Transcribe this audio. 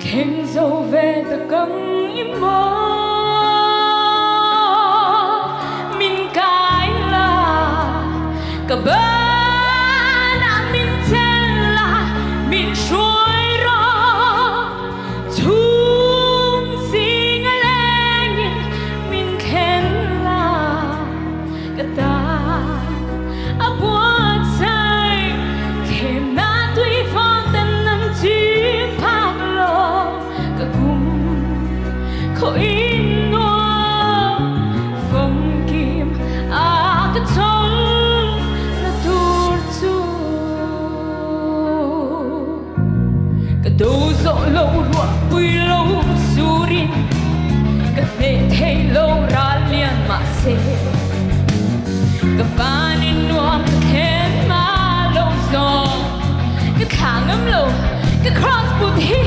Thleng zo ve ta kang i maw Min kai la ka banah min chen la min hruai rawh Chhum zinga lengin min thlen la ka tan a buatsaih thlemna tuifawn ten an chim phak lo ka kum khaw in nuam famkim a ka chawng na tur chu ka do zawh lo ruah pui lo surin ka hneh thei lo ral lian mahse ka van in nuam ka thlen ma lo zawng ka thla ngam lo ka cross put hi.